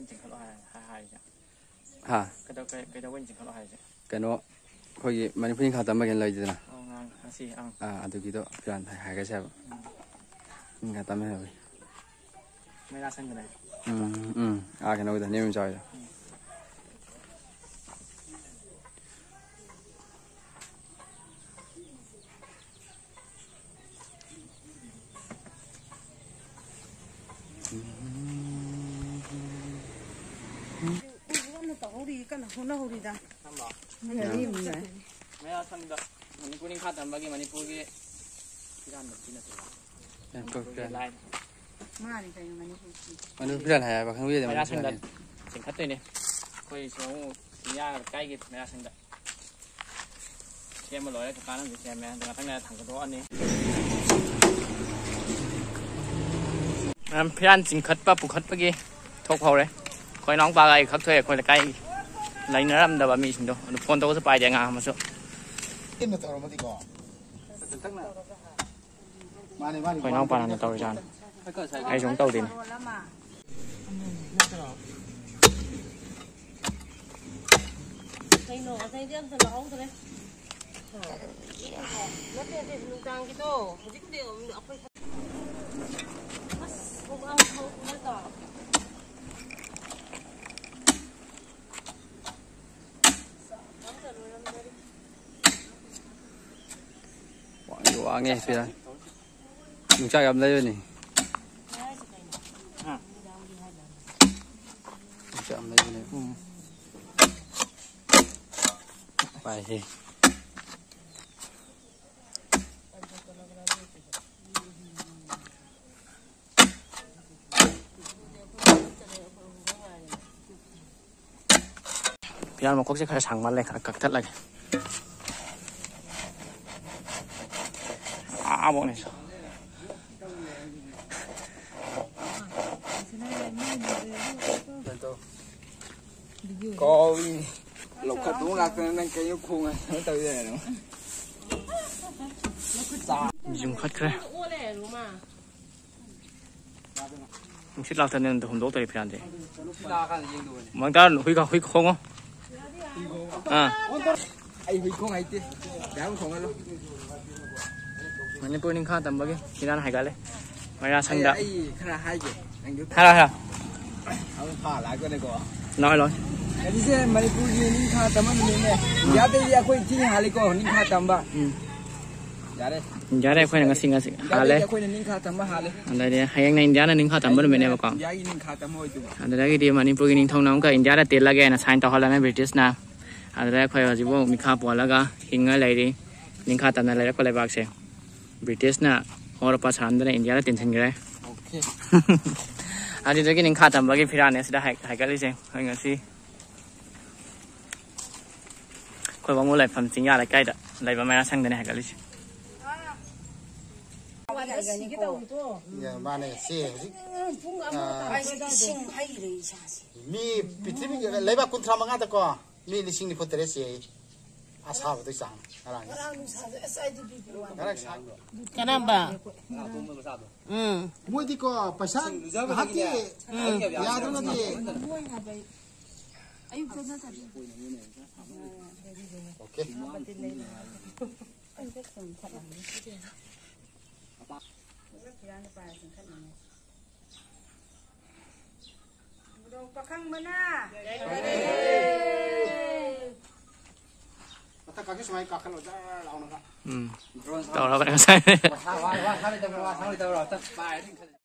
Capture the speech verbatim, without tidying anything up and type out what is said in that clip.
ꯆꯤꯡꯈꯠꯂꯣ ꯍꯥꯏ-, ꯍꯥꯏ-, ꯍꯥꯏꯔꯤꯁꯦ꯫ ꯍꯥ? ꯀꯩꯗꯧ-, ꯀꯩ-, ꯀꯩꯗꯧꯕꯩꯅꯣ ꯆꯤꯡꯈꯠꯂꯣ ꯍꯥꯏꯔꯤꯁꯦ? ꯀꯩꯅꯣ, ꯑꯩꯈꯣꯏꯒꯤ ꯃꯅꯤꯄꯨꯔꯤ ꯈꯥ ꯇꯝꯕ ꯀꯩꯅꯣ ꯂꯩꯗꯅ? ꯑꯣ, ꯉꯥꯡ-, ꯉꯁꯤ, ꯑꯪ꯫ ꯑꯥ, ꯑꯗꯨꯒꯤꯗꯣ ꯐꯤꯔꯥꯟ ꯍꯥꯏ-, ꯍꯥꯏꯒꯁꯦ ꯍꯥꯏꯕ꯫ ꯎꯝ꯫ ꯃꯅꯤꯄꯨꯔꯤ ꯈꯥ ꯇꯝꯃꯦ ꯍꯥꯏꯕ꯫ ꯃꯩꯔꯥ ꯁꯪꯗꯅꯦ꯫ ꯎꯝ, ꯎꯝ꯫ ꯑꯥ, ꯀꯩꯅꯣꯒꯤꯗꯣ, ꯅ꯭ꯌꯨ ꯏꯝꯆꯥꯒꯤꯗꯣ꯫ ꯎꯝ꯫ ꯀꯟꯅ ꯇꯧꯍꯧꯔꯤ, ꯀꯟꯅ ꯍꯣꯠꯅꯍꯧꯔꯤꯗ꯫ ꯃꯌꯥ ꯁꯪꯗ ꯃꯅꯤꯄꯨꯔ ꯅꯤꯡꯈꯥ ꯇꯝꯕꯒꯤ ꯃꯅꯤꯄꯨꯔꯒꯤ ꯐꯤꯔꯥꯟꯗ ꯄꯤꯅ ꯇꯧꯕ꯫ ꯃꯅꯤꯄꯨꯔ ꯐꯤꯔꯥꯟ꯫ ꯂꯥꯏ꯫ ꯃꯥꯅꯤ ꯀꯩꯅꯣ ꯃꯅꯤꯄꯨꯔ ꯐꯤ꯫ ꯃꯅꯤꯄꯨꯔ ꯐꯤꯔꯥꯟ ꯍꯥꯏꯕ ꯈꯪꯕꯤꯗꯦ ꯃꯅꯤꯄꯨꯔ ꯃꯌꯥ ꯁꯪꯗ ꯐꯤꯔꯥꯟ꯫ ꯆꯤꯡꯈꯠꯇꯣꯏꯅꯦ꯫ ꯑꯩꯈꯣꯏ ꯁꯣꯝ ꯆꯤꯡꯌꯥ ꯂꯩꯀꯥꯏꯒꯤ ꯃꯌꯥ ꯁꯪꯗ꯫ ꯁꯦꯝꯕ ꯂꯣꯏꯔꯦ, ꯀꯀꯥꯅ ꯍꯧꯖꯤꯛ ꯁꯦꯝꯃꯦ꯫ ꯑꯗꯣ ꯉꯥꯛꯇꯪ ꯂꯩꯔ ꯊꯥꯡꯒꯠꯂꯛꯑꯅꯤ꯫ ꯃꯌꯥꯝ ꯐꯤꯔꯥꯟ ꯆꯤꯡꯈꯠꯄ ꯄꯨꯈꯠꯄꯒꯤ ꯊꯣꯛ ꯍꯧꯔꯦ꯫ ꯑꯩꯈꯣꯏ ꯏꯅꯥꯎꯄꯥꯒ ꯑꯩ ꯈꯛ ꯊꯣꯛꯑꯦ, ꯑꯩꯈꯣꯏ ꯂꯩꯀꯥꯏꯒꯤ ꯂꯩꯅꯔꯝꯗꯕ ꯃꯤꯁꯤꯡꯗꯣ꯫ ꯑꯗꯨ ꯐꯣꯟ ꯇꯧꯕꯁꯨ ꯄꯥꯏꯗꯦ ꯑꯉꯥꯡ ꯑꯃꯁꯨ꯫ ꯇꯤꯟꯅ ꯇꯧꯔꯝꯃꯗꯤꯀꯣ꯫ ꯃꯥꯅꯦ, ꯃꯥꯅꯦ, ꯑꯩꯈꯣꯏ ꯏꯅꯥꯎꯄꯥꯅ ꯇꯧꯔꯤꯖꯥꯠꯅꯤ꯫ ꯑꯩꯁꯨ ꯑꯃꯨꯛ ꯇꯧꯗꯦꯅꯦ꯫ ꯀꯩꯅꯣ, ꯑꯇꯩꯗꯤ ꯑꯝꯇ ꯂꯧꯍꯧꯗ꯭ꯔꯦ꯫ ꯅꯠꯇꯦ, ꯅꯠꯇꯦ, ꯅꯨꯡꯗꯥꯡꯒꯤꯗꯣ꯫ ꯍꯧꯖꯤꯛꯄꯨꯗꯤ ꯑꯩꯈꯣꯏ ꯑꯁ, ꯍꯧꯕ ꯍꯧꯕ ꯅꯠꯇ꯭ꯔꯣ? ꯋꯥꯡꯗꯤ ꯋꯥꯡꯉꯦ ꯐꯤꯔꯥꯟ꯫ ꯌꯣꯡꯆꯥꯛ ꯌꯥꯝ ꯂꯩꯕꯅꯤ꯫ ꯌꯣꯡꯆꯥꯛ ꯌꯥꯝ ꯂꯩꯕꯅꯤ꯫ ꯎꯝ꯫ ꯄꯥꯏꯁꯦ꯫ ꯐꯤꯔꯥꯟ ꯃꯈꯣꯛꯁꯦ ꯈꯔ ꯁꯥꯡꯃꯜꯂꯦ, ꯈꯔ ꯀꯛꯊꯠꯂꯒꯦ꯫ ꯑꯥꯕꯣꯛꯅꯦꯁꯨ꯫ ꯀꯥꯎꯏ꯫ ꯂꯧꯈꯠꯄ ꯑꯃꯨꯛ ꯂꯥꯛꯇꯅ ꯅꯪ ꯀꯩꯅꯣ ꯈꯣꯡꯉ ꯀꯩꯅꯣ ꯇꯧ ꯌꯥꯏꯅꯣ? ꯌꯨꯝꯈꯠꯈ꯭ꯔꯦ꯫ ꯅꯨꯡꯁꯤꯠ ꯂꯥꯛꯇꯅ ꯑꯝꯇ ꯍꯨꯝꯗꯣꯛꯇꯔꯤ ꯐꯤꯔꯥꯟꯁꯦ꯫ ꯃꯪꯀꯥꯔ ꯍꯨꯏ ꯈꯣꯡꯉꯣ꯫ ꯑꯥ꯫ ꯑꯩ ꯍꯨꯏ ꯈꯣꯡ ꯍꯩꯇꯦ꯫ ꯃꯌꯥꯝ ꯈꯣꯡꯍꯜꯂꯣ꯫ ꯃꯅꯤꯄꯨꯔ ꯅꯤꯡꯈꯥ ꯇꯝꯕꯒꯤ ꯐꯤꯔꯥꯟ ꯍꯥꯏꯒꯠꯂꯦ꯫ ꯃꯩꯔꯥ ꯑꯩ, ꯁꯪꯗ꯫ ꯑꯩ ꯈꯔ ꯍꯥꯏꯒꯦ꯫ ꯅꯪꯁꯨ ꯍꯥꯏꯔꯣ, ꯍꯥꯏꯔꯣ꯫ ꯑꯃꯨꯛ ꯐꯥ ꯂꯥꯛꯀꯅꯤꯀꯣ꯫ ꯂꯥꯛꯑꯣ, ꯂꯥꯛꯑꯣ꯫ ꯑꯁꯤꯁꯦ ꯃꯅꯤꯄꯨꯔꯒꯤ ꯅꯤꯡꯈꯥ ꯇꯝꯕ ꯅꯨꯃꯤꯠꯅꯦ꯫ ꯏꯟꯗꯤꯌꯥꯗꯩꯗꯤ ꯑꯩꯈꯣꯏ ꯊꯤ ꯍꯥꯜꯂꯤꯀꯣ ꯅꯤꯡꯈꯥ ꯇꯝꯕ꯫ ꯎꯝ꯫ ꯌꯥꯔꯦ꯫ ꯌꯥꯔꯦ, ꯑꯩꯈꯣꯏꯅ ꯉꯁꯤ, ꯉꯁꯤ ꯏꯟꯗꯤꯌꯥꯗꯩꯗꯤ ꯍꯥꯜꯂꯦ꯫ ꯑꯩꯈꯣꯏꯅ ꯅꯤꯡꯈꯥ ꯇꯝꯕ ꯍꯥꯜꯂꯦ꯫ ꯑꯗꯩꯗꯤ ꯍꯌꯦꯡꯅ ꯏꯟꯗꯤꯌꯥꯅ ꯅꯤꯡꯈꯥ ꯇꯝꯕ ꯅꯨꯃꯤꯠꯅꯦꯕꯀꯣ꯫ ꯏꯟꯗꯤꯌꯥꯒꯤ ꯅꯤꯡꯈꯥ ꯇꯝꯕ ꯑꯣꯏꯗꯣꯏꯕ꯫ ꯑꯗꯨꯗꯒꯤꯗꯤ ꯃꯅꯤꯄꯨꯔꯒꯤ ꯅꯤꯡꯊꯧꯅ ꯑꯃꯨꯛꯀ ꯏꯟꯗꯤꯌꯥꯗ ꯇꯤꯜꯂꯒꯦꯅ sign ꯇꯧꯍꯜꯂꯝꯃꯦ ꯕ꯭ꯔꯤꯇꯤꯁꯅ꯫ ꯑꯗꯨꯗ ꯑꯩꯈꯣꯏ ꯍꯧꯖꯤꯛꯐꯥꯎ ꯃꯤꯈꯥ ꯄꯣꯜꯂꯒ ꯍꯤꯡꯉ ꯂꯩꯔꯤ꯫ ꯅꯤꯡꯈꯥ ꯇꯝꯅ ꯂꯩꯔꯛꯄ ꯂꯩꯕꯥꯛꯁꯦ ꯕ꯭ꯔꯤꯇꯤꯁꯅ ꯃꯣꯔꯣꯛ ꯄꯥ ꯁꯥꯍꯟꯗꯅ ꯏꯟꯗꯤꯌꯥꯗ ꯇꯤꯟꯁꯤꯟꯈ꯭ꯔꯦ꯫ ꯑꯣꯀꯦ꯫ ꯑꯗꯨꯗꯒꯤ ꯅꯤꯡꯈꯥ ꯇꯝꯕꯒꯤ ꯐꯤꯔꯥꯅꯦ ꯁꯤꯗ ꯍꯥꯏ-, ꯍꯥꯏꯒꯠꯂꯤꯁꯦ꯫ ꯑꯩꯈꯣꯏ ꯉꯁꯤ ꯑꯩꯈꯣꯏ ꯋꯥꯉꯨ ꯂꯥꯏꯐꯝ ꯆꯤꯡꯌꯥ ꯂꯩꯀꯥꯏꯗ ꯂꯩꯕ ꯃꯩꯔꯥ ꯁꯪꯗꯅꯦ ꯍꯥꯏꯒꯠꯂꯤꯁꯦ꯫ ꯌꯥ, ꯃꯥꯅꯦ, ꯁꯤ ꯍꯧꯖꯤꯛ, ꯄꯨꯡ ꯑꯃ ꯑꯥ, ꯇꯥꯔꯛꯄꯗ ꯑꯗꯨꯝ ꯏꯁꯤꯡ ꯍꯩꯔꯦ ꯏꯁꯥꯁꯦ꯫ ꯃꯤ ꯄ꯭ꯔꯤꯊꯤꯕꯤꯒꯤ ꯂꯩꯕꯥꯛ ꯀꯨꯟꯊ꯭ꯔꯥ ꯃꯉꯥꯗꯀꯣ ꯃꯤ ꯂꯤꯁꯤꯡ ꯅꯤꯐꯨ ꯇꯔꯦꯠ ꯁꯤ ꯑꯁꯥꯕꯗꯨ ꯆꯥꯡ ꯉꯔꯥꯡ꯫ ꯉꯔꯥꯡ ꯅꯨꯡꯁꯥꯁꯦ ꯑꯁ ꯑꯩꯗꯤ ꯕꯤ ꯄꯤ ꯋꯥꯡ꯫ ꯉꯔꯥꯡ ꯁꯥꯡꯗ꯭ꯔꯣ? ꯀꯔꯝꯕ? ꯎꯝ꯫ ꯃꯣꯏꯗꯤꯀꯣ ꯄꯩꯁꯥ ꯉꯥꯏꯍꯥꯛꯀꯤ ꯎꯝ꯫ ꯌꯥꯗꯅꯗꯤ꯫ ꯃꯣꯏ ꯍꯥꯏꯕ ꯑꯌꯨꯛꯇ ꯅꯠꯇꯕꯤ꯫ ꯑꯣꯀꯦ꯫ ꯄꯥꯈꯪꯕꯅ꯫ ꯃꯊꯛ ꯀꯥꯈꯤ ꯁꯨꯃꯥꯏꯅ ꯀꯥꯈꯠꯂꯣ, ꯖꯔ ꯂꯥꯎꯅꯒ꯫ ꯎꯝ꯫ ꯇꯧꯔꯕꯅꯦ ꯉꯁꯥꯏ꯫ ꯋꯥ, ꯋꯥ, ꯋꯥ ꯁꯥꯔꯣꯏꯗꯕ꯭ꯔꯥ, ꯋꯥ ꯁꯥꯔꯣꯏꯗꯕ꯭ꯔꯥ? ꯑꯝꯇ ꯄꯥꯏꯔꯗꯤ ꯈꯜꯂꯤ꯫